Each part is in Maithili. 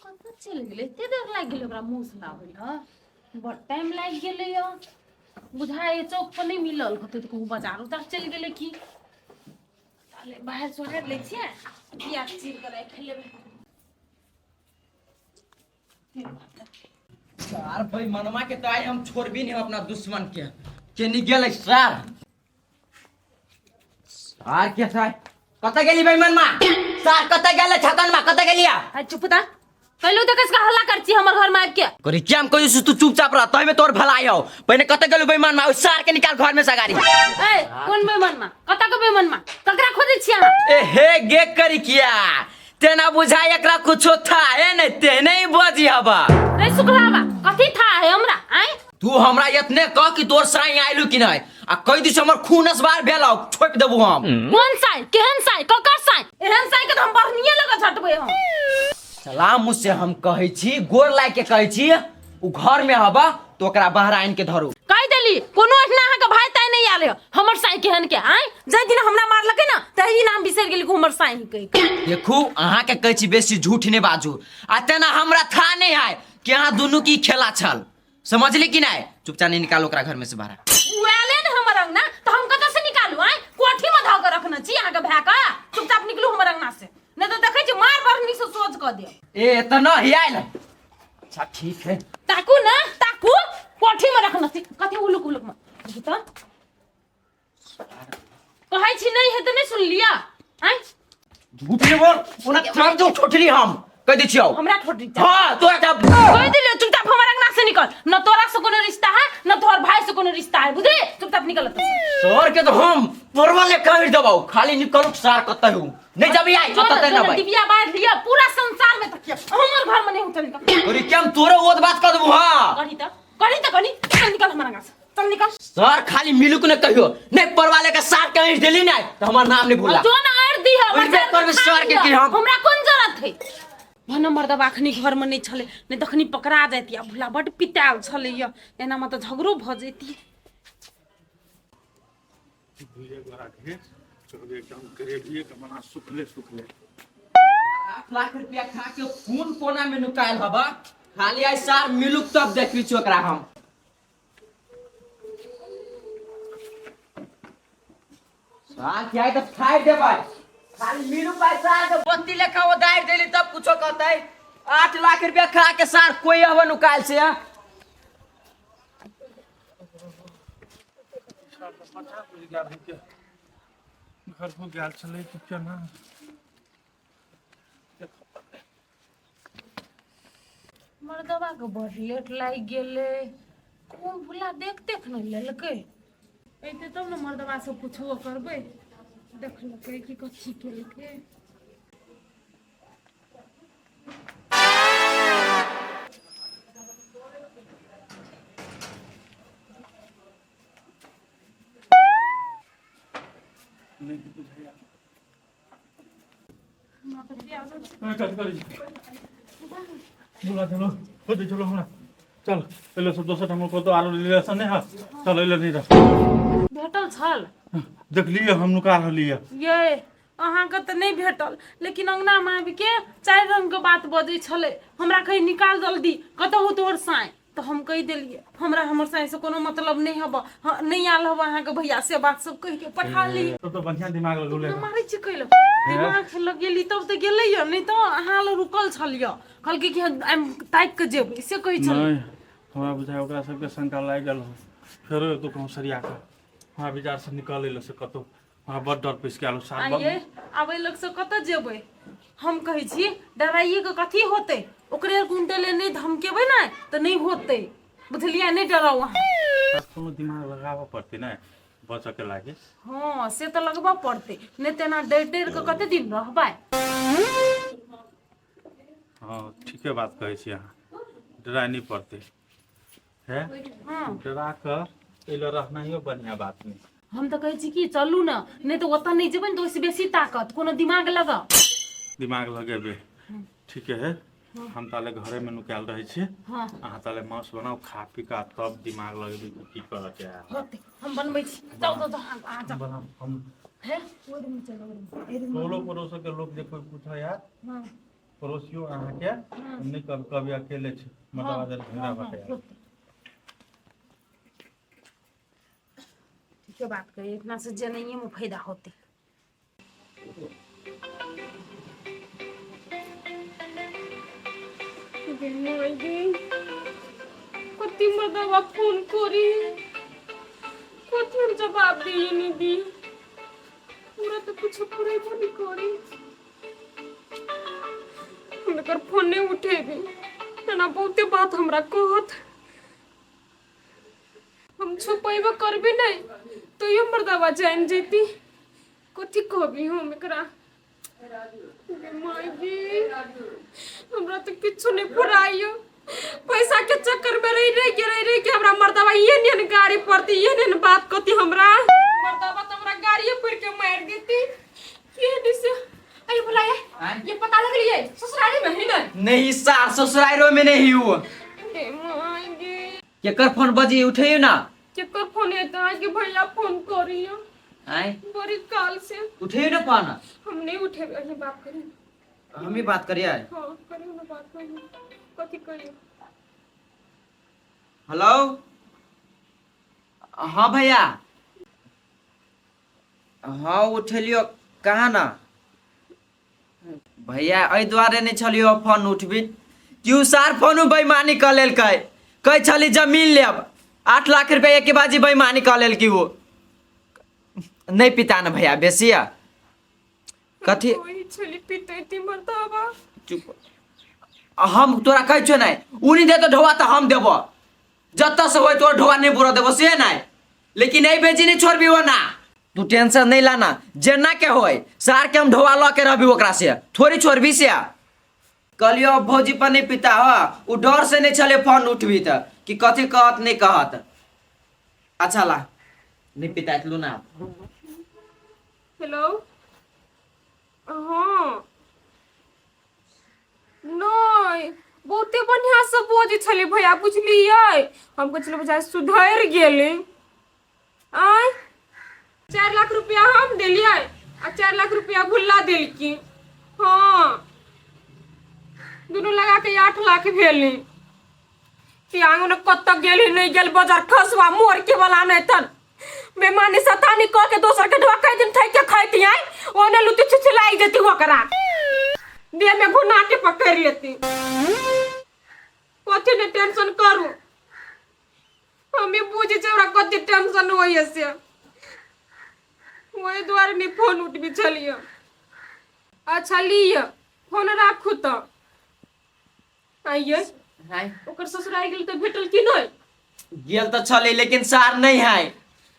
कतऽ चलि गेलै? एते देर लागि गेलै ओकरा मुँह सुनाबै लए, बड़ टाइम लागि गेलै। यऽ बुझाइ चौक पर नहि मिलल कतौ, तऽ कहूँ बाजार उजार चलि गेलै की। ताले बाहर सोहारि लै छियै, प्याज चीर कऽ राखि लेबै। यार भाई, मनमा के तो आइ हम छोड़बी नहीं अपना दुश्मन के। केनी गेलै सर? सार के सार कतऽ गेली भाई मनमा? सार कतऽ गेलै? छतनमा कतऽ गेलिया? आ चुप ता, कहलू तऽ कसका हल्ला कर छी हमर घर में आबि के। करी क्या हम कहियो? तू चुपचाप रह, तोय में तोर भलाई हो। पहिने कतऽ गेलू बेईमान मा? ओइ सार के निकाल घर में से गाड़ी। ए, कोन बेईमान मा? कतऽ के बेईमान मा? ककरा खोजै छी अहाँ? ए हे गे करी किया तेना बुझाय एकरा कुछो था है नहीं, तेने ही बजी हबा। रे सुखलाबा, कथी था है हमरा आय? तू हमरा इतने कह कि तोर साई आइलू कि नहीं, आ कह दिस हमर खून असबार भेल, छोप देबू हम। कोन साई? केहन साई? ककर साई? एहन साई के त हम बढ़निए लग झटबै हम। सलाम मुझसे हम कहै छी, गोर लाग के कहै छी, उ घर में हबा तो ओकरा बाहर आनि के धरू। कहि देली, कोनो एहना अहाँके भाई ताई नहीं आले। हमर साई केहन के आय? जाहि दिन हमरा मारलकै ना तही नाम बिसरि गेली कि हमर साई ही कहि के। देखू, अहाँ के कहै छी बेसी झूठ नहीं बाजू, आ तेना हमरा था नहीं है कि अहाँ दुनू की खेला छल, समझली कि नहीं? चुपचाप नहीं निकालो ओकरा घर में से बाहर। उ आले ने हमर अंगना त हम कतऽ से निकालू आय? कोठी में धऽ के रखने छी अहाँके भाय के। चुपचाप निकलू हमर अंगना से, नहीं तो देखै छी मार बरनी से सोच कऽ देब। ए एतना ही आयल। अच्छा ठीक है। ताकू ना ताकू, कोठी में रखने छी कथी उलुक उलुक में बुझू त कहै छी नहीं है त नहीं सुन लिया आय। झूठ नहीं बोल, ओना थाम जो ठोठरी हम कह दै छियौ। हमरा ठोठरी? हां, तोरा जब कह दिलियो, चुपचाप हमर अंगना से निकल। न तोरा से कोनो रिश्ता है, न तोहर भाई से कोनो रिश्ता है, बुझली? चुपचाप निकल एतऽ से। सर के तो हम परवल ले कह देबौ, खाली निकलू सार कतै हूं नहीं जब आई। जो ना, कतै जो ना ना भाई। डिबिया बार लिया पूरा संसार में तकिया हमर घर में नहीं होतल निकल। तोरी के हम तोरे ओत बात कर देबौ। हां करी त, करी त, करी चल निकल हमर अंगना से, चल निकल। सर खाली मिलुक ने कहियो नहीं, परवाले के सार के ऐंठ देली नहीं तो हमार नाम नहीं भूला। जो ना आर दी है ओहि बेर करबै सर के कि हम- हमरा कोन जरूरत है? भन मर्दबा अखनी घर में नहीं छले, नहीं तखनी पकड़ा जाती। आ भुला बड पितायल छले, य एना में तऽ झगड़ो भऽ जैती। दुइए गोरा के एकदम ग्रेविए के बना सुखले सुखले। 8 लाख रुपया खा के कोन कोना में नुकायल हबा? खाली आई सार मिलुक तब देखी छी ओकरा हम। सार के आई तऽ फाड़ देबै, खाली मिलुक आई सार के बत्ती लेखा वो दायर देली तब कुछो कहतै। 8 लाख रुपया खा के सार कोई हवा नुकायल से? घर को गेल छलै कि केना? मर्दबा के बड़ लेट लागि गेलै। कोन भुला देख देख ने लेलकै। अयतै तब ने मर्दबा से पुछबो करबै, देखलकै कि कथी केलकै। नहि बुझाइया। कथी करै छी? बोला, चलो होते, चलो हमरा चल एले सब दोसर ठाम कतौ आरो रिलेशन नहीं है, चल एले नहीं रह। भेटल छल? देखलिए, हम नुका रहलिए। ये अहाँके तऽ नहि भेटल, लेकिन अङ्गनामे आबिके चारि रङ्गके बात बजै छलै। हमरा कही निकाल जल्दी कतहु तोहर साँय। तऽ हम कहि देलियै, हमरा हमर साँयसँ कोनो मतलब नहि हब, हँ, नहि आयल हब अहाँके भैया, से बात सब कहिके पठा ली। तब तो बढ़िया दिमाग लगौले। मारै छी कैल दिमाग लगेली तब तऽ गेलै यऽ, नहि तऽ अहाँ लग रुकल छल यऽ। कहलकै कि हम ताकि कऽ जेबै, से कहै छलै। नहीं, हमरा बुझाय ओकरा सबके शंका लागि गेल हो। फेरो एक दू कहूँ सरिया कऽ हमरा विचार से निकल अयलो से कतौ। हमरा बड़ डर पैसि गेल साथ। आइये आब एहि लगसँ कतऽ जेबै? हम कहै छी डराइए के कथी होतै? ओकरे कुंटले नहि धमकेबै ने तऽ नहि होतै, बुझलियै? नहि डराउ अहाँ। कोनो दिमाग लगाबऽ पड़तै ने बचऽ के लागे। हँ, से तऽ लगबऽ पड़तै, नहि तऽ एना डरि डरि कऽ कते दिन रहबै? हँ, ठीके बात कहै छी अहाँ, डराय नहि पड़तै है। हँ। डरा कऽ एहि लए रहनाइयो बढ़िआँ बात नहि। हम तऽ कहै छी कि चलू ने, नहि तऽ ओतऽ नहि जेबै ने तऽ ओहिसँ बेसी ताकत। कोनो दिमाग लगाउ। दिमाग लगेबै, ठीके है। हम ताले घरेमे नुकायल रहै छी। हँ। अहाँ ताले मांस बनाउ, खा पी कऽ तब दिमाग लगेबै कि की करऽ के है। होतै, हम बनबै छी। जाउ जाउ जाउ, अहाँ जाउ। बनाउ हम। हे, ओहि रूममे चलू, ओहि रूममे। टोलो पड़ोसके लोक जे कोइ पूछै यार। हँ। पड़ोसियो अहाँके नहि कभी कभी अकेले छी मतलब आदर झगड़ा बाटे। ठीके बात कही, इतना से जनइए में फायदा होते। कति मर्दबा फोन करी, कथी हम जवाब दिए नहीं दी, पूरा तो कुछ पूरे नहीं करी। हुनकर फोन नहीं उठेबी एना बहुते बात हमरा कहत, हम छुपेबो करबी नहीं तो यो मर्दबा जान जेती। कथी कहबी हम एकरा? गे माय गे, हमरा तो किछु नहीं फुराइयो, पैसा के चक्कर में रही रही के रही रही के हमरा मर्दबा ये नियन गाड़ी पड़ती, ये नियन बात कहती, हमरा मर्दबा तो हमरा गाड़िए पर के मार देती। के नहीं से अरे बुलाए, ये पता लग रही है ससुराली में है ना? नहीं सार, ससुरालो में नहीं हुआ। गे माय गे, केकर फोन बजी उठैयो ना? केकर फोन है तो आज के भैया फोन करियो आय बड़ी काल से। उठैयो ना फोन? हम नहीं उठे, अही बात करी। हम ही बात करिए। हाँ करियो ना बात, करियो कथी करियो। हेलो, हाँ भैया, हाँ उठेलियो कहाँ ना भैया? एहि दुआरे नहि छलियो फोन उठबी कि उ सार फोन बेईमानी कऽ लेलकै, कहै छली जमीन लेब 8 लाख रुपया एके बाजी बेईमानी कऽ लेलकै। ओ नहि पिता ने भैया बेसी है कथी वही छली पितैती मर्दबा। चुप, हम तोरा कहै छियौ नहि, उ नहि देतो ढोआ तऽ हम देबो, जतऽ से होय तोरा ढोआ नहि बुरा देबो से नहि, लेकिन एहि बेजी नहि छोड़बी ओना। तू टेंशन नहीं लाना, जेना के होय सार के हम ढोआ लऽ के रहबी, ओकरा से थोड़ी छोड़बी से। कहलियो भौजी पर नहीं पिता हो, उ डर से नहीं छले फोन उठबी तऽ कि कथी कहत नहीं कहत। अच्छा ला नहीं पिता लू ना। हेलो, हाँ नहीं बहुते बढ़िया से बजै छलै भैया, बुझलियै? हम कहै छलै बुझाइ सुधरि गेलै। आँय 4 लाख रुपया हम देलियै आ 4 लाख रुपया भुल्ला देलखिन। हाँ दुनू लगा के 8 लाख भेलै। कि आंगन कतऽ गेली नहीं गेल, बाजार खसवा मोर के वाला नहीं तन बेमानी सतानी कह के दोसर के ढोआ कई दिन ठैक के खैती आई, ओने लुटी छिछलाई जेती, ओकरा देह में घुना के पकड़ लेती। कथी ने टेंशन करू, हमें बुझे छै हमरा कथी टेंशन होइए से, ओहि दुआरे नहीं फोन उठबी छलियै। अच्छा लिअ फोन राखू तऽ। आइए ओकर ससुराल गेल तऽ भेटल कि नहि? गेल तऽ छलै लेकिन सार नहीं है,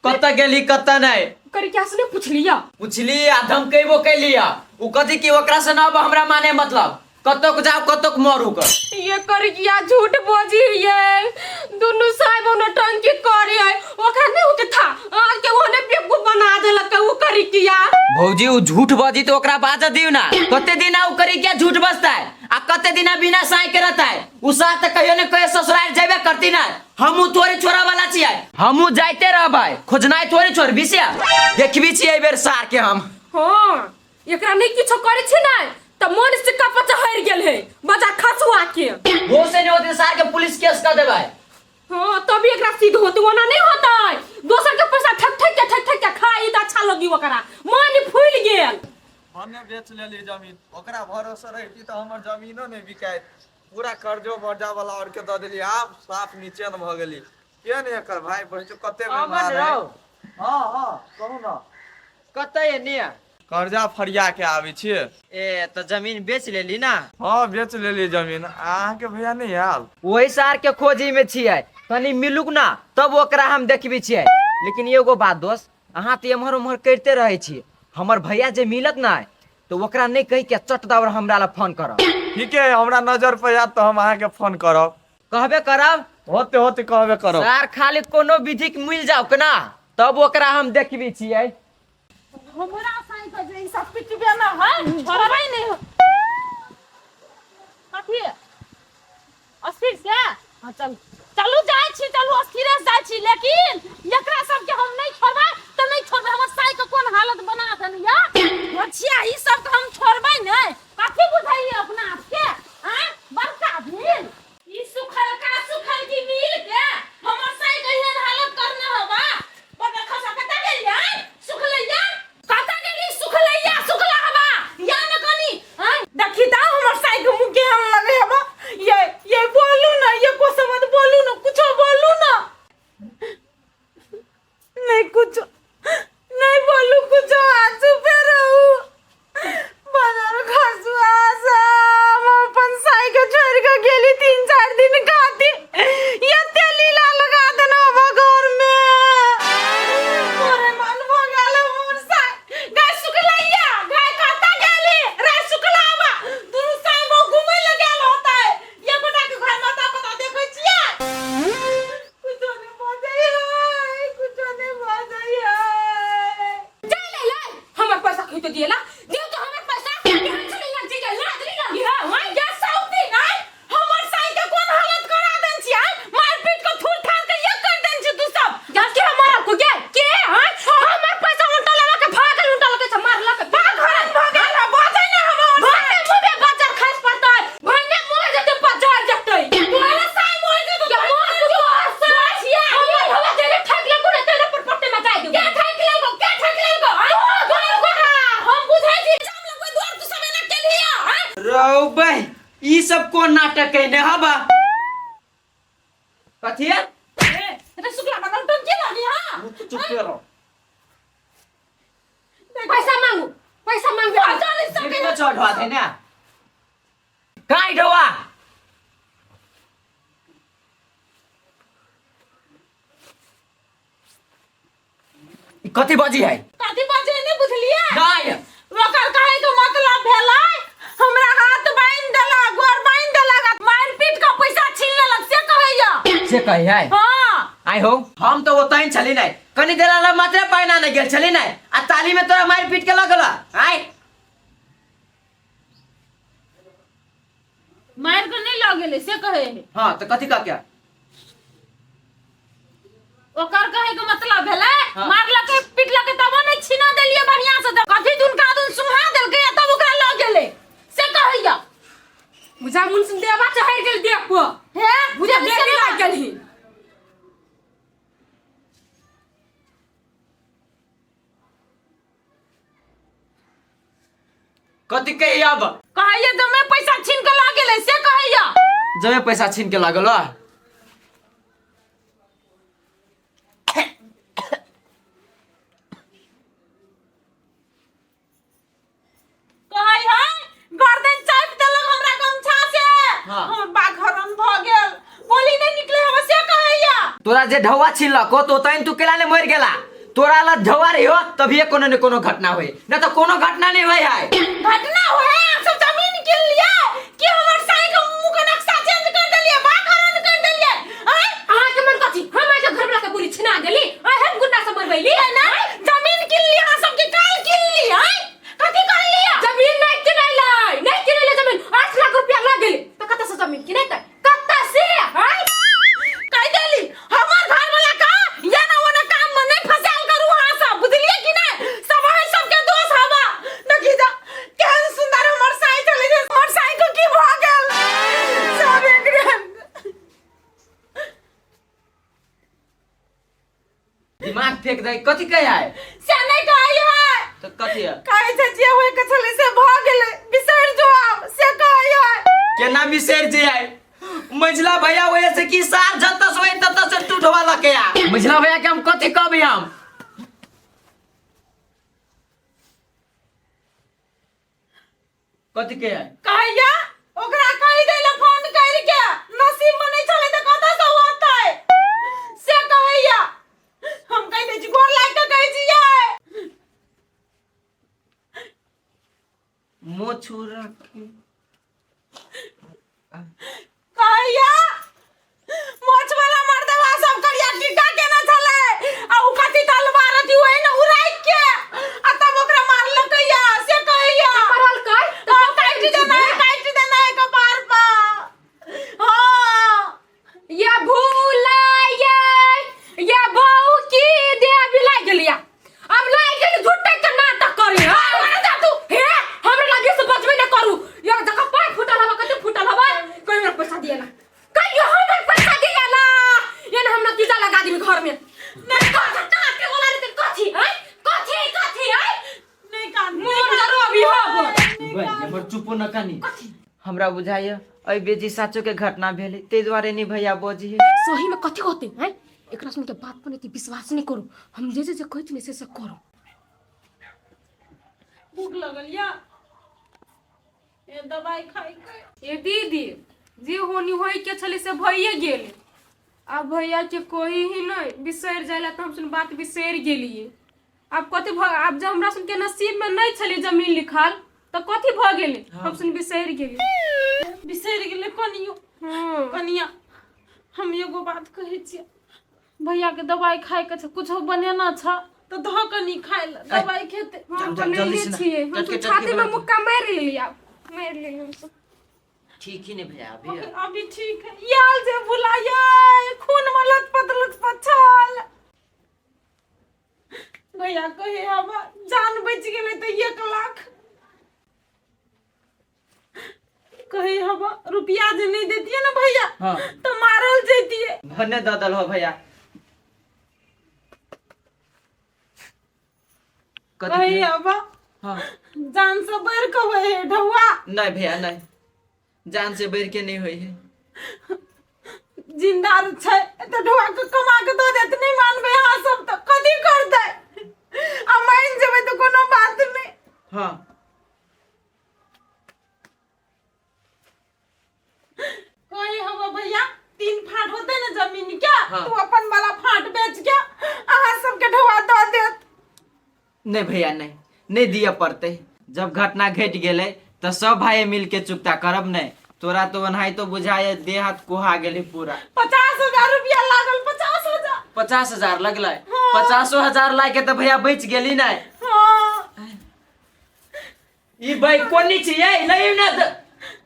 कतऽ गेली कतऽ नहीं करी क्या से नहीं पुछलिया? पुछली आ धमकेबो कैलिया, उ कथी कि ओकरा से ना अब हमरा माने मतलब, कतौ जाओ कतौ मरू कर। ये करिया झूठ बजी ये दुनू साहब नौटंकी करी है, ओकरा नहीं होते था आज के ओने बेवकूफ बना देलक उ करिया। भौजी उ झूठ बजी तो ओकरा बाज दियो ना, कते दिन उ करिया झूठ बजता है आ कते दिन बिना साई के रहता है। उ साथ त कहियो ने कहियो ससुराल जेबे करती ना, हमहू थोड़ी छोरा वाला छियै, हमहू जाइते रहबै, खोजनाइ थोड़ी छोड़बी से, देखबी छियै एहि बेर सार के हम। हाँ एकरा नहीं किछो करै छी नै त मन से कपच हरि गेल है बजा खसुआ के। वो से नहीं होते सार के पुलिस केस कर देबै। हाँ तभी एकरा सिद्ध होते, ओना नहीं होतै। दोसर के पैसा ठक ठक के ठक ठक के खाई त अच्छा लगी, ओकरा मन फूल गेल। हमे बेच लेली जमीन, ओकरा भरोसे रहिती तऽ हमर जमीनो नहि बिकाइत, पूरा कर्जो वर्जा वाला और के दऽ देली, आब साफ नीचेन भऽ गेली। के ने एकर भाई बहिन कते बेमार है। हाँ हाँ कहू ना। कतऽ एने? कर्जा फरिया के आबै छियै। ए तऽ जमीन बेच लेली ना? हाँ बेच लेली जमीन। अहाँके भैया नहि आयल? वही सार के खोजी में छियै, तनी मिलुक ना तब ओकरा हम देखबी छियै। लेकिन एगो बात दोस्त, अहाँ तऽ एम्हर उम्हर करिते रहै छी, हमर भैया जे मिलत ना तो ओकरा नहीं कहि के चट दावर हमरा ला फोन करब। ठीक है, हमरा नजर पर आयत तऽ हम अहाँके फोन करब। कहबे करब? होते होते कहबे करब। सार खाली कोनो विधि के मिल जाओ ना तब ओकरा हम देखबी छियै। हमरा साई के जे ई सब पिटबे ना है, छोड़बै नहीं हो। कथी अस्थिर से? हाँ चल चलू जाइ छी, चलू अस्थिरे से जाइ छी, लेकिन एकरा सबके हम नहीं छोड़बै तऽ नहीं छोड़बै। हमर साई के कोन हालत बना देन या बचिया, ई सब के हम छोड़बै नहीं। कथी बुझाइए अपना आपके? रौ बे, ई सब कोन नाटक कइने हबा? कथी है? ए रे शुक्ला का नौटंकी लागी? हां। तू चुप रहो। पैसा मांगू, पैसा मांगू। चल सब। दीदी को चढ़वा दे ना। काई ढोआ? ई कथी बजी है? कथी बजे नहीं बुझलिए? नहीं। ओकर कहे के मतलब भेलै, हमरा हाथ बांधि देलक, गोर बांधि देलक, मारि पीट के पैसा छीन लेलक, से कहैया। से कही है? हाँ। आइ हो, हम तो ओतहि छली नहीं, कनी देर ला मात्र पानि आने गेल छली नहीं, आ ताली में तोरा मारि पीट के लगल आइ। मारि के नहीं लऽ गेलै से कहै है। हाँ, तो कथी कह क्या? ओकर कहे के मतलब भेलै, हाँ। मारलकै पिटलकै तबो नहीं छीना देलियै बढ़िया से, तऽ कथी दुन का दुन सुहा देलकै आ तब ओकरा लऽ गेलै, से कहैया। बुझा मुन देवा चढ़ि गेल देह पर। हे। बुझा देह लागि गेल ही। कथी कही अब? कहैया जमे पैसा छीन के लऽ गेलै, से कहैया। जमे पैसा छीन के लागल। कहै है गर्दन चापि देलक हमरा गमछा से। हाँ। हमर बाघरन भऽ गेल, बोली नहीं निकले हम, से कहैया। तोरा जे ढौआ छिनलको तो तैन तू केला ने मर गेला? तोरा ला ढौआ रहियो तभिए कोनो ने कोनो घटना होई, न तो कोनो घटना नहीं होई है। घटना होए, अहाँ सब जमीन कीन लियै कि हमर साई के मुंह के नक्शा चेंज कर देलियै, बाघरन कर देलियै आँय? अहाँके मन कथी, हम अहाँके घर वाला के बोली छिना देली आय, हम गुंडा सब मरबैली? ना जमीन कीन ली अहाँ सबके, काल कीन ली आँय? कथी कर लिया? जमीन नहीं किनैलै, नहीं किनैलै जमीन। 8 लाख रुपया लग गेलै तऽ कतऽ से जमीन किनैतै, कतऽ से आय? कहि देली हमर घर वाला का या ना ओना काम में नहीं फसाल करू अहाँ सब, बुझलियै कि नहीं? सब अहाँ सबके दोष हवा। देखी जा केहन सुंदर हमर साई चलै छै, हमर साई को की भऽ गेल सब एकरे। दिमाग फेंक दे, कथी कहे है? से नहीं कहै है। तो कथी है? कहै छै जे होय के छलै से भऽ गेलै, बिसरि जो आब, से कहै है। केना बिसरि जे है? मझिला भैया वजह से की सार जतऽ से होई ततऽ से तू ढोवा लके आ। मझिला भैया के हम कथी कहबै हम? कथी के है? कहैया ओकरा कहि दै ला फोन करि के, नसीब में नहीं छलै तऽ कतऽ से होतै, से कहैया। हम कहि दै छी, गोर लागि कऽ कहै छियै। मुँह छुरा के कहैया मोछ वाला मर्दवा सब करिया टीका केने छलै आ उ कथी तलवार अथी ओहि ने उड़ाइक के आ तब ओकरा मारलकैया, से कहैया। मारलकै? तऽ काटि देना है, काटि देना है कपार पर। हाँ। या भूलाये या बहू की देवी लागि गेलिया, अब लागि गेली झूठे के नाटक करी। हाँ जा तू, हे हमरा लगे से बचबे न करू। या जका पाय फूटल हवा, कते फूटल हवा। कोई हमरा पैसा दिए ना, कहियो हमरा पैसा दिए ना, ये ना हम नतीजा लगा दी घर में। नहीं कथी के बोला रे, कथी हैं, कथी कथी हैं? नहीं कान। मोन डरो अभी हब। बे, हमर चुपो न कनी। हमरा बुझाइया एहि बेजी साचो के घटना भेलै, ताहि दुआरे नहीं भैया बजी है। सही में कथी होते हैं? एकरा सुन के बात पर नहीं विश्वास नहीं करू, हम जे जे जे कहै छी से से करू। भूख लगल या, ए दवाई खाइ के। ए दीदी, जे होनी होई के छली से भइए गेल। आब भैया के कोई ही नहीं बिसरि जाइला, तऽ हम सुन बात बिसरि गेलियै। आब कथी भऽ, आब जब हमरा सुन के नसीब में नहीं छलै जमीन लिखल तऽ कथी भऽ गेलै? हम सुन बिसरि गेलियै। बिसरि गेलै कनियो? हँ। कनिया, हम एगो बात कहै छियै, भैया के दवाई खाय के छै, कुछो बनेना छ तऽ धऽ कनी खाय लए, दवाई खेतै। हम जल्दी बनैले से ना। छियै हम। चटके तो चटके छाती में बना दे। मुक्का मारि लेलियै, आब मारि लेलियै हम। ठीक ही नहीं भैया अभी। अभी ठीक है। याल जे बुलाये खून में लथपथ लथपथ छल। भैया कहे अब जान बच गेलै तऽ 1 लाख कहे हवा रुपया जे नहीं देतिये ना भैया, हाँ। तो मारल जैतिये। भने दऽ देल हो भैया। कथी? कहे हवा हाँ। जान से बढ़ के होए है ढौआ। नहीं भैया, नहीं। जान से बढ़ के नहीं होई है। जिंदा छै तऽ ढोआ के कमा के दऽ देत, नहि मानबै अहाँ सब तऽ कथी करतै? आ मानि जेबै तऽ कोनो बात नहि। हाँ कहे हबो भैया, 3 फाट होते ने जमीन के। हाँ। तू अपन वाला फाट बेच के अहाँ सबके ढोआ दऽ देत। नहीं भैया, नहीं नहीं दिए पड़ते। जब घटना घट गेलै तऽ सब भाई मिल के चुकता करब। नहीं तोरा तो ओनाही तो बुझाए देह हाथ कोहा गेलै पूरा। 50,000 रुपया लागल, 50,000। 50,000 लगलै? हाँ। 50,000 लाग के तऽ भैया बचि गेली नहीं? हाँ। ई भाई कोनी छियै नहीं ना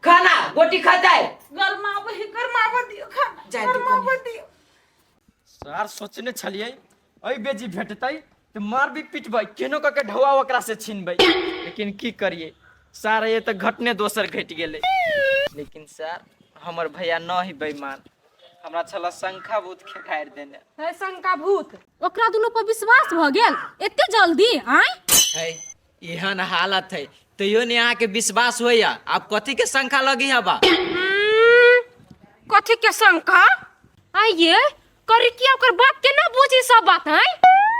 खाना गोटी खातै। गरमाबै है, गरमाबऽ दियौ खाना। जाय दियौ। गरमाबऽ दियौ। सर सोचने छलियै एहि बेजी भेटतै तऽ मारबी पिटबै, केनो कऽ के ढौआ ओकरा से छीनबै, लेकिन की करियै सर, ये तऽ घटने दोसर घटि गेलै। लेकिन सर हमर भैया न ही बेईमान, हमरा छला शंखा भूत खेखारि देने। है शंका भूत, ओकरा दुनू पर विश्वास भऽ गेल एते जल्दी आय? है एहन हालत है तैयो ने अहाँके विश्वास होइया? आब कथी के शंखा लगी हबा? कथी के शंका आइए करी कि ओकर बात के ना बुझी सब बात है।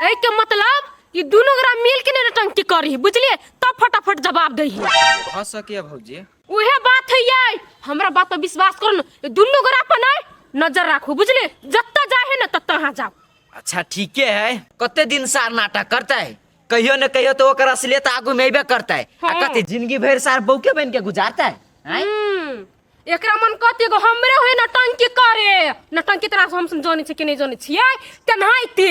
एहि के मतलब ई दुनू गोरा मिल के ने नौटंकी करी, बुझलिए? तब फटाफट जवाब दही। भऽ सकैया भौजी। उहे बात है ये, हमरा बात पर विश्वास करो न, ई दुनू गोरा अपन है नजर राखू, बुझलिए? जत्ता जाए है ना तत्ता अहाँ जाओ। अच्छा ठीके है, कते दिन सार नाटक करतै? कहियो ने कहियो तो ओकर असलियत आगू में अयबे करतै। आ हाँ। कते जिंदगी भरि सार बौके बन के गुजारतै आँय? एकरा मन कते गो हमरे होय नौटंकी करे नौटंकी, तोरा हम सब जानै छी कि नहीं जानै छियै तेनाहिते।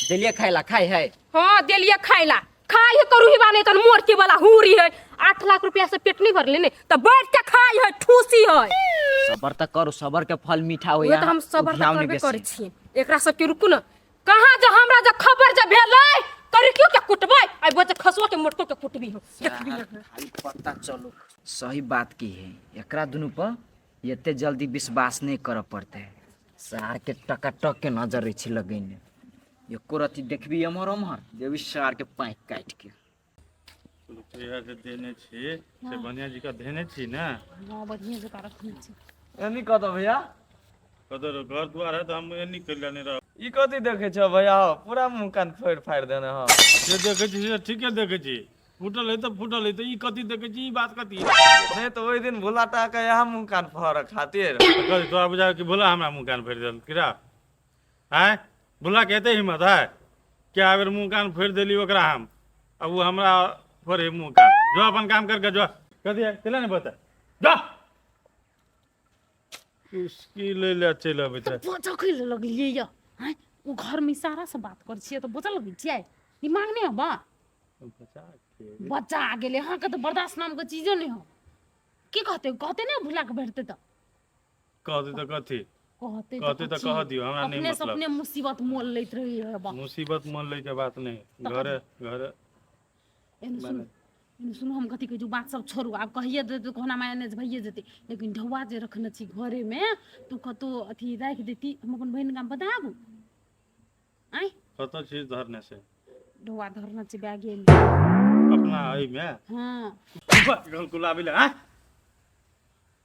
देलिए खाय ला, खाय है? हाँ देलिए खाय ला, खाय है करू ही बाने तन मोर के वाला हुरी है। 8 लाख रुपया से पेट नहीं भरले ने त बैठ के खाय है, ठूसी है। सबर त करू, सबर के फल मीठा होइया। उहे त हम सबर त करबे करै छी। एकरा सबके रुकू न, कहाँ जो हमरा जो खबर जो भेलै करी क्यों के कुटबै, आई बच्चा खसुआ के मोटको के कुटबी हो देखबी। खाली पता चलो सही बात की है, एकरा दुनू पर एते जल्दी विश्वास नहीं करऽ पड़तै। सार के टकाटक के नजर रहै छै लगेने, एको रत्ती देखबी एम्हर ओम्हर देबी सार के पाँखि काटि के। रुपया जे देने छी से बढ़िया जी का देने छी ने? हाँ, बढ़िया जकाँ रखने छी। एनी कतऽ भैया? कतऽ घर दुआर है तऽ हम एनी करि लेने रह। ई कथी देखै छौ भैया हौ? पूरा मुँह कान फोड़ि फाड़ि देने हौ। जे देखै छी से ठीके देखै छी, फूटल है तऽ फूटल है, तऽ ई कथी देखै छी, ई बात कथी? नहि तऽ ओहि दिन भोला टा के इएह मुँह कान फोड़ऽ खातिर। तऽ कथी तोरा बुझा कि भोला हमरा मुँह कान फोड़ि देल किरा? आँय भोला के एते हिम्मत है? क्या बेर मुँह कान फोड़ि देली ओकरा हम, अब वो हमरा फोड़े मुँह कान। जो अपन काम करके जो, कथी है तेला नहीं बता, जो उसकी ले ले चलि अबैत रहे। बजऽ कै लए लगलियै यऽ आँय? ओ घरमे इशारा से बात करै छियै तऽ बजऽ लगै छियै, दिमाग नहि हबा? बचा के बच्चा आ गेलै अहाँके तऽ बर्दाश्त नामके चीजो नहि हो। की कहतै? कहतै ने भुला के भेटतै तऽ। कहतै तऽ कथी? कहतै। कहतै तऽ कथी? कह दियौ, हमरा नहि अपने से मतलब। अपने मुसीबत मोल लैत रहै हबा। मुसीबत मोल लै के बात नहि, घरे घरे। एने सुनू, एने सुनू, हम कथी कहै छी, बात सब छोड़ू, आब कहिए देतै कहुना मैनेज भइए जेतै, लेकिन ढौआ जे रखने छी घरेमे तू कतौ अथी राखि देती, हम अपन बहिन गाम बताबू आँय। कतऽ छी धरने से? ढौआ धरने छी बैगेमे। अपना एहिमे? हाँ। गुलाबी ले आँय?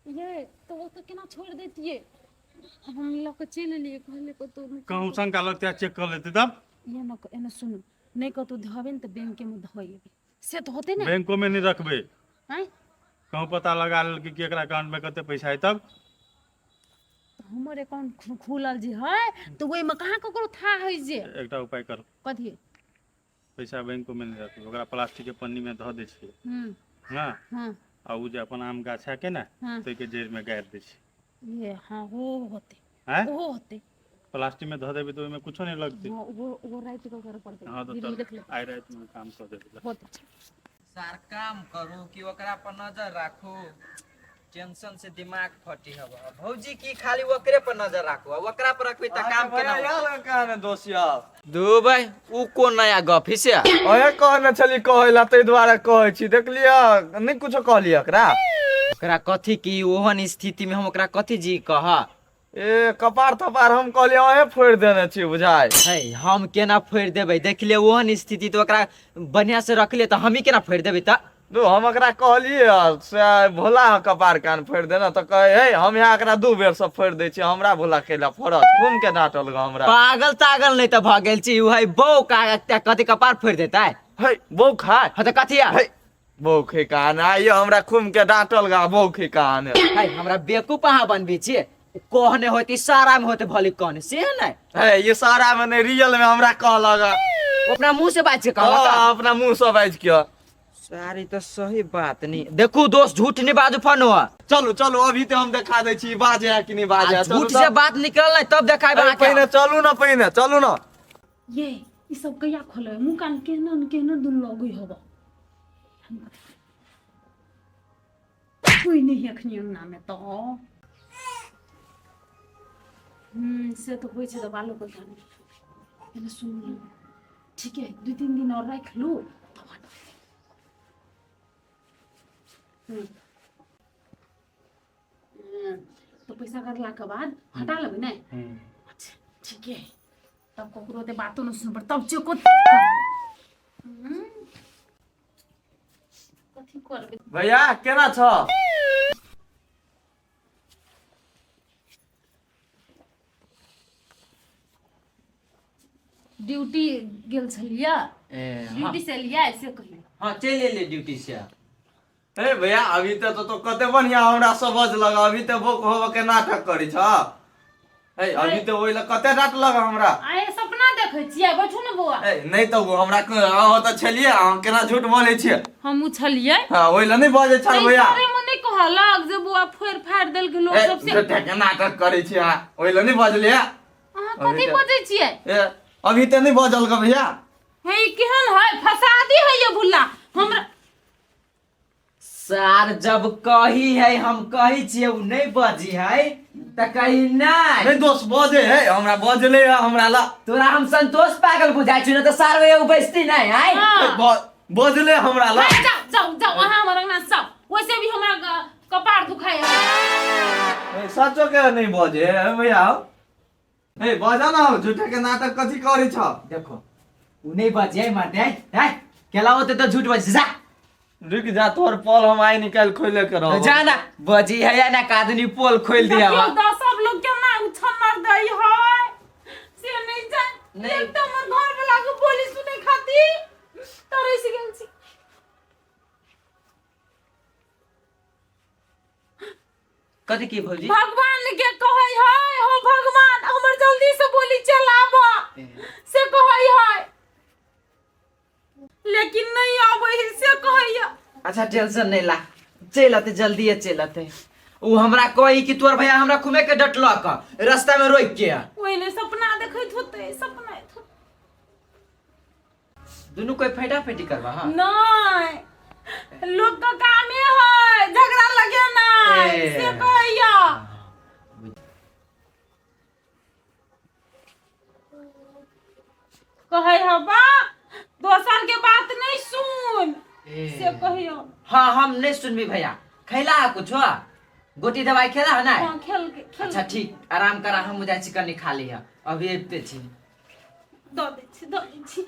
ये तऽ ओ तऽ केना छोड़ि दैतियै, हम लऽ कऽ चलि एलियै, कहलियै कतौ कहूँ शंका लगतै चेक कऽ लेतै तब। ये न एने सुनू, नहि कतौ धबे ने तऽ बैंकेमे धऽ एबै, से तऽ होतै ने? बैंको में नहीं रखबै। आँय? कहूँ पता लगा लेलकै कि एकरा अकाउंट में कते पैसा है तब? तऽ हमर अकाउंट खुलल जे है तऽ ओहिमे कहाँ ककरो था है जे। एकटा उपाय करू। कथी? पैसा बैंको में नहीं रखबै, ओकरा प्लास्टिक के पन्नी में धऽ दै छियै। हँ। हाँ। आ ओ जे अपन आम गाछ है के ने, हाँ। ताहिके जड़ि में गाड़ि दै छियै। ये हाँ, ओ होतै। आँय? ओहो होतै। प्लास्टिक में धऽ देबै तऽ ओहिमे कुछो नहि लगतै। हाँ, ओहो ओहो राति कऽ करऽ पड़तै। हाँ तऽ दीदी चल देख ले। आइ राति में काम कऽ देबै। होतै। सार काम करू कि ओकरा पर नजर राखू, टेंशन से दिमाग फटी हब भौजी, की खाली ओकरे पर नजर राखू? आ ओकरा पर रखबी तऽ काम केना होतै? कहने दोस्त यौ। दू भाई, उ कोन नया गप है से? ओहे कहने छली कहै ला, ताहि दुआरे कहै छी। देखलियै नहि कुछो कहलियै ओकरा? ओकरा कथी की, ओहन स्थिति में हम ओकरा कथी जी कह? ए कपार थपार, हम कहलियै अहें फोड़ि देने छी बुझाइ। है हम केना फोड़ि देबै? देखलियै ओहन स्थिति तऽ ओकरा बढ़िया से रखलियै, तऽ हमही केना फोड़ि देबै तऽ? दू हम एकरा कहलियै हँ से भोला हँ कपार कान फोड़ि देना तऽ कहै हे हम यहाँ एकरा दू बेर से फोड़ि दै छियै हमरा भोला कैला फोड़त खूम के डाँटल गऽ हमरा। पागल तागल नहीं तो भऽ गेल छी उ है बौ का कथी कपार फोड़ि देतै। हे बौ खाय। हाँ तऽ कथी है? हे बौ खे कान आइयो हमरा खूम के डाँटल गा बौ खे कान। है हमरा बेवकूफ अहाँ बनबै छियै, कहने होते इशारा में होते भले कहने से नहीं। हे इशारा में नहीं रियल में हमरा कहलक। अपना मुंह से बाज के कहलक? हाँ, अपना मुंह से बाज के। सारी तो सही बात नहीं। देखू दोस्त झूठ नहीं बाजू फनो। चलू चलू अभी तो हम देखा दै छी बाजे है कि नहीं बाजे है। झूठ से बात निकल नहीं तब देखाय अरे पहिने चलू ना, पहिने चलू ना। ये ई सब कहिया खोले मुंह कान केहन न केहन दुन लगै हब। कोई नहीं अखनी अंगना में तो। से तो होइ छै तऽ बालो के गाना। एने सुनू ठीक है 2-3 दिन और राख लू तब हटा। तो पैसा करला के बाद हटा लेबै ने? अच्छा ठीक है तब ककरो ते बातो न सुन पर तब चेको। कथी करबै भैया केना छ? ड्यूटी गेल छलियै। ड्यूटी से एलियै से कहियो। हाँ चलि एलियै ड्यूटी से। हे भैया अभी तो कते बढ़िया हमरा समझ लगा, अभी तो बोक होबे के नाटक करै छ। हे अभी तो ओइ लए कते डांट लगा हमरा। आए सपना देखै छियै, बैठू ने बौआ। हे नहीं तो वो हमरा अहाँ तऽ छलियै, अहाँ केना झूठ बोलै छियै? हमहूँ छलियै। हाँ ओइ लए नहि बजै छल भैया। अरे मन नहि कहलक जे बौआ फोड़ि फाड़ि देलकै लोक हे, सब से। झूठे के नाटक करै छियै अहाँ, ओइ लए नहि बजलियै। अहाँ कथी बजै छियै? ए अभी तऽ नहि बजल ग भैया। हे केहन है फसादी है ये भुल्ला हमरा। सार जब कही है हम कही छियै उ नहीं बजी है त कही नहीं। नहीं दोस्त बजे है हमरा बजले है हमरा ला। तोरा हम संतोष पागल बुझाइ छी न त सार एगो बैसती नहीं है। हाँ। बजले हमरा ला। हे, जाओ जाओ जाओ अहाँ हमर अंगना से जाओ, वैसे भी हमरा कपार दुखाय है। ए, सचो के नहीं बजे है भैया। ए बजा ना हो झूठे के नाटक कथी करै छ? देखो उ नहीं बजे है मरते है, है केला होते तो झूठ बजे जा। रुक जा तोर पोल हम आइ निकाल खोले के रहो। जा ना बजी है या ना कादनी पोल खोल दिया देखियौ तऽ सब लोग केना उछन्नर दै है से नहीं जान। नहीं। एक तऽ हमर घर वाला के बोली सुनै खातिर तरसि गेल छी। कथी की भौजी? भगवान के कहै है हो भगवान हमर जल्दी से बोली चलाब से कहै है, लेकिन नहीं आबै है से कहै है। अच्छा टेंशन नहीं ला, चल आते जल्दी चल आते। उ हमरा कही कि तोर भैया हमरा खुमे के डटलक रास्ता में रोक के। ओहिने सपना देखैत होतै, सपना होतै। दुनू कोई फैटा फैटी करबा? हां नहीं लोग का कामे है झगड़ा लगेना से कहैया। कहै हबा दोसर के बात नहीं सुन से कहियो। हाँ हम नहीं सुनबी भैया। खैला है कुछ गोटी दवाई खेला है ना? हाँ, खेल के, खेल अच्छा ठीक आराम करा, हम जाइ छी कनी खाली है अभी अबिते छी। दऽ दै छी, दऽ दै छी।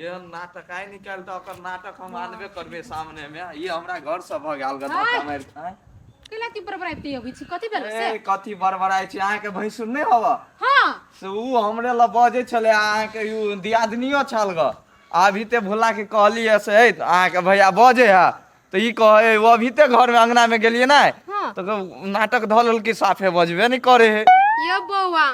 ये नाटक आइ निकाल तऽ ओकर नाटक हम आनबे करबे सामने में। ये हमरा घर से भऽ गेल गधा मारि। केला की बड़बड़ाइते अबै छी? कथी भेल से? ए कथी बड़बड़ाइ छी? अहाँके भैंसुर नहि हवा? हाँ। से उ हमरे लग बजै छलै, अहाँके उ दियादनियो छल ग। अभी ते भोला के कहलियै से हे अहाँके भैया बजै है तऽ ई कहै ओ अभी ते घर में अंगना में गेलियै ने। हाँ। तऽ नाटक धऽ लेलकै साफे बजबे नहि करै है। ये बौआ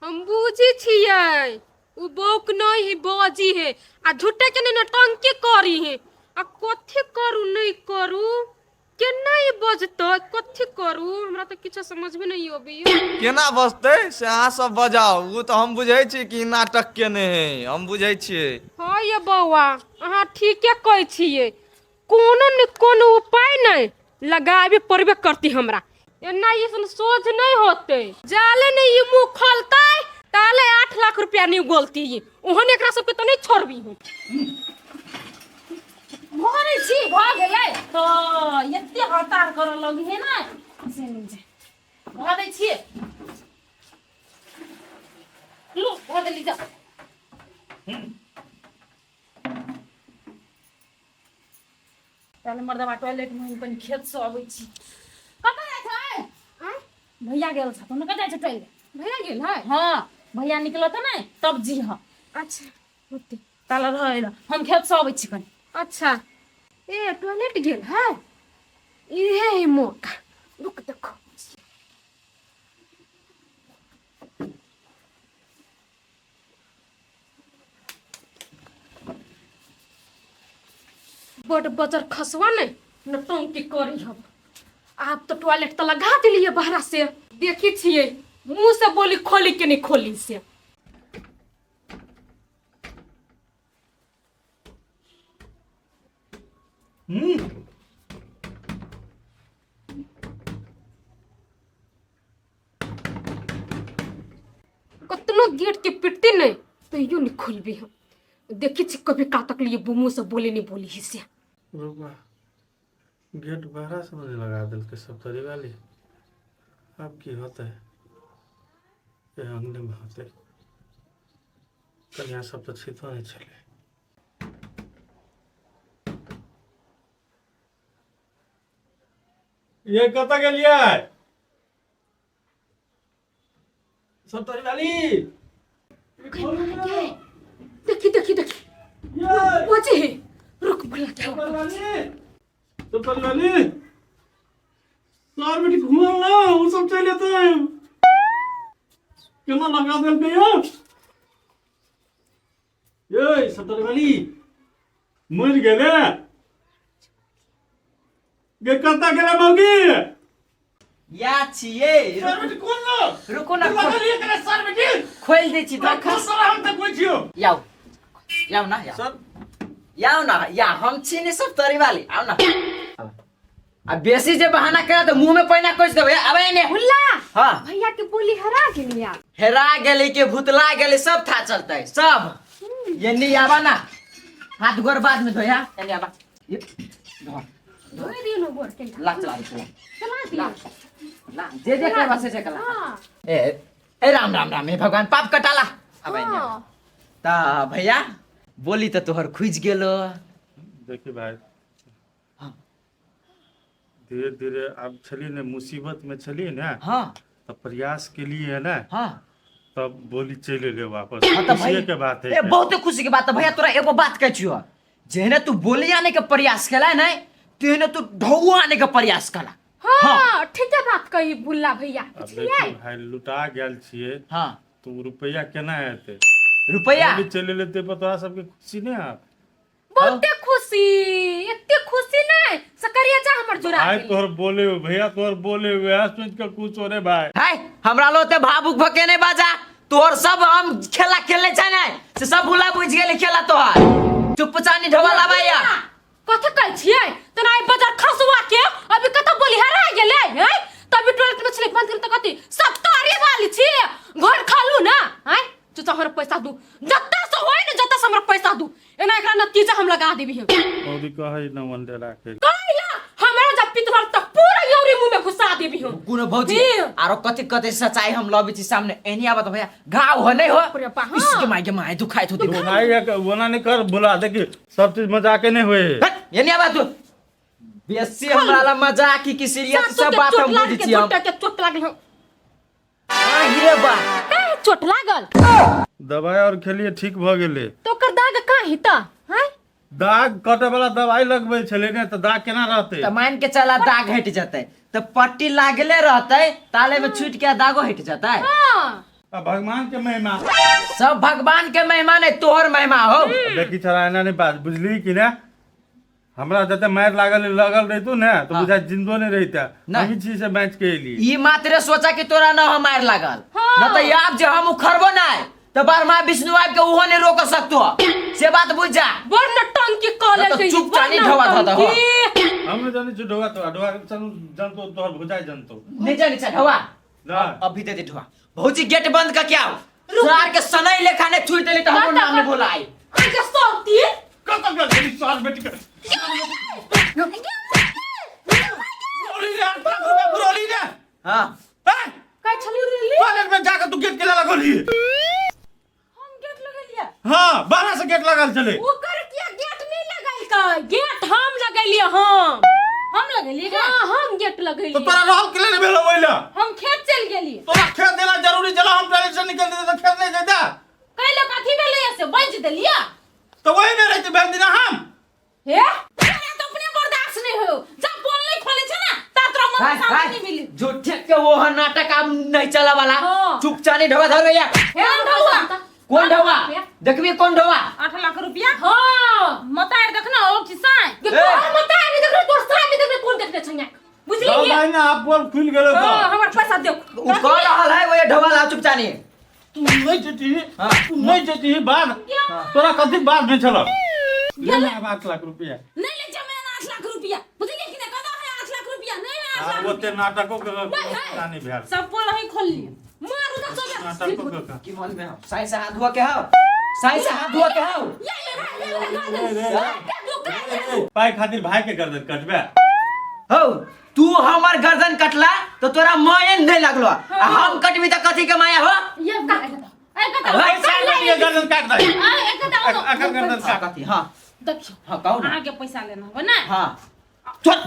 हम बुझै छियै उ बौक नहीं है बजी है आ झूठे के नहीं नौटंकी करी है। आ कथी करू नहीं करू केना ई बजतै, कथी करू हमरा तऽ किछु समझमे नहीं अबैया। केना बजतै से अहाँ सब बजाउ, ओ तऽ हम बुझै छी कि नाटक केने है, हम बुझै छियै। हाँ ये बौआ अहाँ ठीके कहै छियै, कोनो ने कोनो उपाय नहीं लगाबे पड़बे करती हमरा। एना ई सन सोझ नहीं होते, जाले नहीं ई मुँह खोलतै ताले 8 लाख रुपया नहीं गोलती, ओहन एकरा सबके तऽ नहीं छोड़बी हम। भरै छी भऽ गेलै तऽ एते हड़ताल करऽ लगी है ने से नहीं छै। भऽ दै छियै लू भऽ देली जा। ताले मर्दबा टॉयलेट में हम कनि खेत से अबै छी। कतऽ जाइ छै? आँय? भैया गेल छथुन, कतऽ जाइ छै टॉयलेट? भैया गेल है? हाँ, भैया निकलत ने तब जी। हाँ। अच्छा, होते। ताला रहै ला, हम खेत से अबै छी कनि। अच्छा, ए टॉयलेट गेल है, इहे है मौका, रुक देखो। बड बजर खसवा ने नटंकी करी हम। आब तो टॉयलेट तो लगा दिलिए बहरा से, देखी छिए मुंह से बोली खोली के नहीं खोली से। कतनो गेट के पिटते नहीं तैयो नहीं खोलबी हम। देखी छी कभी का तक लिए मुंह से बोले नहीं बोली ही से। रुका, गेट बाहर से नहीं लगा दिल के सब तरी वाली। अब की होता है ये अंगने में होते, कल यहाँ सब तो छीतो नहीं चले। ये कतऽ गेलियै सब तरी वाली? देखी देखी देखी बजे है, रुक बोला क्या। सब तरी वाली सर बेटी घुमल ना, उ सब चलि एतै। केना लगा देलकै यौ? ये सतर वाली मरि गेलै गे? कतऽ गेलै मौगी? या छियै। सर बेटी कोन ना? रुको ना। लगलियै करे सर बेटी। खोलि दै छी। तखन सर हम तऽ कोइ छियौ। याउ याउ ना, याउ सर। याउ ना, या हम छी ने सब तरी वाली, आउ ना। आ बेसी जे बहाना करे तऽ मुंह में पैना कस देबै। आबै ने। भुल्ला। हाँ। भैया के बोली हरा गेली यार। हेरा गेली के भूतला गेली, सब था चलते सब। ये नहीं आवा ना, हाथ गोर बाद में धोया, ये आवा, ये धो। धोए दियो ना गोर के। ला चला दे, चला। चला दियो। ला जे जे करबा से जे कला। हाँ। ए ए राम राम राम, हे भगवान पाप कटाला। अब आइने। हाँ। ता भैया बोली त तोहर खुजि गेलो। देखी भाई, धीरे धीरे अब छलिए ने मुसीबत में छलिए ने। हाँ। तो प्रयास के लिए है ना। हाँ। तब बोली चलि एलै वापस। हाँ, तऽ खुशिये के बात है। ए बहुते खुशी के बात है भैया। तोरा एगो बात कहै छियो, जेहने तू बोली आने के प्रयास केला ने, तेहने तू ढौआ आने के प्रयास केला। हाँ, ठीक है बात कही भुल्ला भैया। आब बुझलियै? देखियौ भाई, लुटा गेल छियै। हाँ। तऽ ओ रुपैआ केना एतै? रुपैआ बोली चलि एलै ताहि पर तोरा सबके खुशी नहि हैत? बहुते खुशी, एते खुशी नहीं सकरिया जा हमर जुड़ा भाई गेल। तोहर बोले हुए भैया, तोहर बोले हुए सोच के कुछ हो रे भाई। है हमरा लो ते भावुक भके नहीं बाजा। तोहर सब हम खेला खेलने छै ने से सब भुला बुझ गेलै खेला तोहर। चुपचानी ढोवा लाबैया। कथी कहै छियै तना ई बाजार खसुआ के? अभी कतऽ बोली हरा गेलै हैं? तभी टॉयलेट में छलै बंद कर त कथी सब तारी वाली छी घर खालू ना हैं? चुचा हमरा पैसा दू, जत्ता से होय ने जत्ता से हमरा पैसा दू, एना एकरा नतीजा हम लगा देबी हम। मौदी कहै न मन राखे। कहिला हमरा जब पितवार तक पूरा यौरी मुंह में घुसा देबी हम। कोनो भौजी जी। आरो कथी कथी सच्चाई हम लबै छी सामने एनी आबत भैया, घाव हो नहीं हो? अरे बा, हाँ। इसके my के my दुखाइत होती। भाई एक ओना नहीं कर बोला, देखी सब चीज मजाके नहीं हुए। हट, एनी आबत तू बेसी हमरा ला मजाक की सीरियस सासु सब के बात चोट हम लाग बुझै के छी हम। झुट्टा के चोट लागल हम। आ हीरे बा। काहे चोट लागल? दवाई और खेलिए ठीक भ गेलै। तो ओकर दाग कहाँ हिता हैं? दाग कटे वाला दवाई लगबै छलै ने, तऽ दाग केना रहतै? तऽ मान के चला दाग हटि जेतै तऽ पट्टी लागले रहतै, ताले में छूट के दागो हटि जेतै। हाँ। आ भगवान के महिमा। सब भगवान के महिमा नहीं, तोहर महिमा हो। देखी छड़ा एना नहीं बात बुझली कि ने, हमरा जते मारि लागल लगल रहितौ ने तऽ बुझा जिंदो नहीं रहिता। नहीं। हम छी से बच के एली। ई मात्र सोचा कि तोरा न हम मारि लागल। हाँ। न तऽ आब जे हम उखड़बो नहीं तऽ ब्रह्मा विष्णु आबि के ओहो नहीं रोक सकतो, से बात बुझ जा। बड़ नटंकी कऽ न तऽ लेलकै। चुपचानी ढोआ धऽ दहो। हम नहीं जानै छी ढोआ तो ढोआ चलू जनतो तोहर भुजाइ जनतो। नहीं जाने छै ढोआ। ना। अभी दे दे ढोआ। भौजी गेट बंद कर के आओ, सार के सनई लेखा ने छुट देली तऽ हमरो नाम ने बोलाई। अरे सौती। कतऽ गेल छली सार बेटी के? बुरोली रे, बुरोली रे। हाँ। हैं? कहै छली रे। टॉयलेट में जाके तू गेट केला लगौली? हम गेट लगेलियै? हाँ, बाहर से गेट लगल छलै। ओकर किया गेट नहीं लगैलकै? गेट हम लगेलियै। लगेलिए हम। हम लगेलिए गे? हाँ, हम गेट लगेलिए। तो तोरा रहल के लेल भेलो ओइला? हम खेत चल गेलिए। तोरा खेत देना जरूरी छला, हम टॉयलेट से निकल देते तो खेत नहीं जेता। कैले कथी भेलै से बाजि देलिए? तो वही में रहते भेल दिना हम। हे तोरा तो अपने बर्दाश्त नहीं हो, जब बोल नहीं खोले छे ना ता तोरा मन हाय, में शांति हाय, नहीं मिली। झूठे के वो है नाटक आब नहीं चला वाला। हाँ। चुपचाप ढोवा धर भैया। हे ढौआ। कौन ढोवा? देखबी कौन ढोवा? 8 लाख रुपया। हाँ। मतार देखना ओ किसान। ये तोहर मतार नहीं देख रहे, तोहर सार नहीं देख रहे, कौन देखने छंगा? बुझली? जाओ भाई ना, आप बोल खुल गेलो तो। हाँ, हमर पैसा देख। उ कह रहल है वो ढोवा ला चुपचाप। तू नहीं जेती, हाँ। तू नहीं जेती बाद। तोरा कथी बाद में छलो? ले ले 8 लाख रुपया। नहीं ले जमे 8 लाख रुपया। बुझली कि नहीं? कदा है 8 लाख रुपया? नहीं है 8 आ लाख। ओते नाटको के नहीं है। नहीं भेल। सब बोल ही खोल लिए। मारू तो सब। नाटको के की मन में हो? साई से हाथ धोआ के हो, साई से हाथ धोआ के हो। ये ये ये ये। पाई खातिर भाई के गर्दन कटबे। हो तू हमर गर्दन कटला तो तोरा माया नहीं लगलो, आ हम कटबी त कथी के माया हो? ये का ए कता भाई, साल में गर्दन काट दे। ए कता अकर गर्दन काट। कथी? हां देखियो। हां कहू ना। अहाँ के पैसा लेना हो ना? हां चल।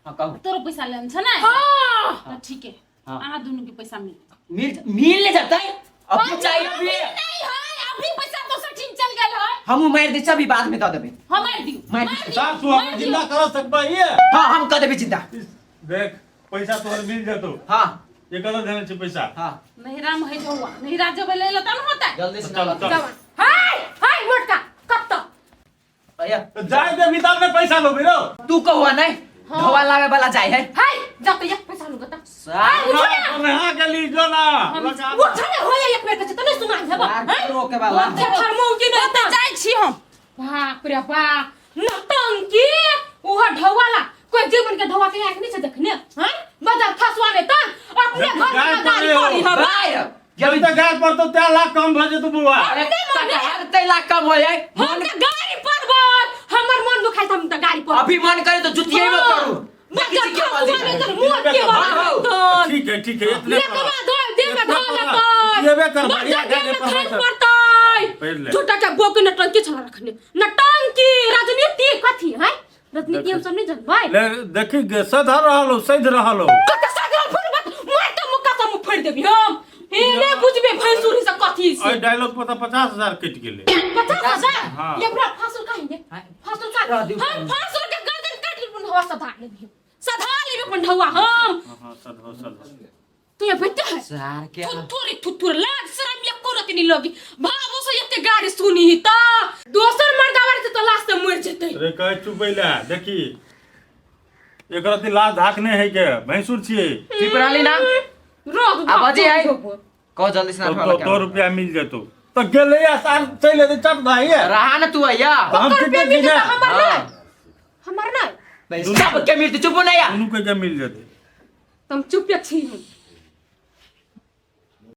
हां कहू। तोरो पैसा लेना छ ना? हां त ठीक है। हाँ। अहाँ दोनों के पैसा मिल मिल मिल ले जाता है अभी चाहिए अभी नहीं है, अभी पैसा तो सठिन चल गेल है। हमू मार दे अभी बाद में द देबे। हम मार दियो। मार दियो। साफ तू हम जिंदा कर सकबा ये। हां हम क देबे जिंदा। देख पैसा तोहर मिल जतो। हां ये कत देने छै पैसा? हां नहीं राम है जौआ, नहीं राज जब ले लता न होता। जल्दी से चल, ना चल। हाय हाय मोटका कत भैया जाय दे भीतर में पैसा लो बिरो। तू कहुआ नहीं धोवा लावे वाला जाय है। हाय जाते या पैसा लूंगा ता। सार नहा के ली जो ना। उठ ने होया एक बेर के त नहीं सुना हेबा। रोके वाला। फरमाऊ की नहीं त जाय छी हम। बाप रे बाप नौटंकी उहा ढौवाला कोई जीवन के ढौवा के आंख नहीं छै देखने। हां बाजार फसवा ने त अपने घर में गाड़ी पड़ी हबा। भाई जब तक गाय पर तो 3 लाख कम भ जेतौ बुआ। अरे कटहर 3 लाख कम हो जाए। हम त गाड़ी पर हमर मन दुखाइ त हम त गाड़ी पर अभी मन करे तो जुतिए में करू। बाजार फसवा ने त मुंह के वाला। ठीक है ठीक है इतने ये कमा दो दे में धो लगतै। लेबे कर बढ़िया गाड़ी पर पड़तै। झूठा के बोक नटंकी छला रखने नटंकी राजनीति कथी है? राजनीति हम सब नहीं जानबै। ले देखी सध रहलो सध रहलो। कत सध रहल मत मार के मुक्का से मुंह फोड़ देबी हम। हे ने बुझबे भैंसुरी से कथी से। ओइ डायलॉग पर त 50,000 कटि गेलै। 50,000? ये पूरा फांसुल काहे ने? फांसुल का हम फांसुल के गर्दन काट लेबन हवा सधा लेबी। सधा लेबी अपन ढौआ हम। हां सधो सधो। तू ये बेटा है सार के थुथुरी थुथुर लाज शरम या कोरत नहीं लगी भावो से एते गाड़ी सुनी ही ता दोसर मर्दावर से तो लाश से मर जेतै। रे कह चुपैला देखी एकरा ते लाज धाक नहीं है के भैंसुर छियै। चुप रहली ना रोक आ बजी है कह जल्दी से ना तो 2 रुपया मिल जेतो त गेलै आ सार चलि एतै चट भाई रहा ना तू आया हम रुपया कितने मिल दिना जेतै हमर ना हमर ना सब के मिलते चुप ना या दुनू के के मिल जेतै। तुम चुप छी।